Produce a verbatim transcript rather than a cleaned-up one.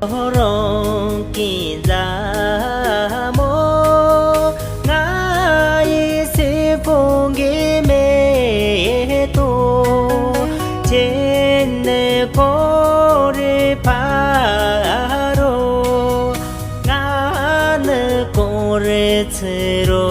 རང་གི་མཛའ་མོ། ང་ཡི་སེམས་ཁོང་གི་མེ་ཏོག་ཁྱེད་ནི་གང་རེ་ཕ་རོལ། ང་ནི་གང་རེ་ཚུར་རོལ།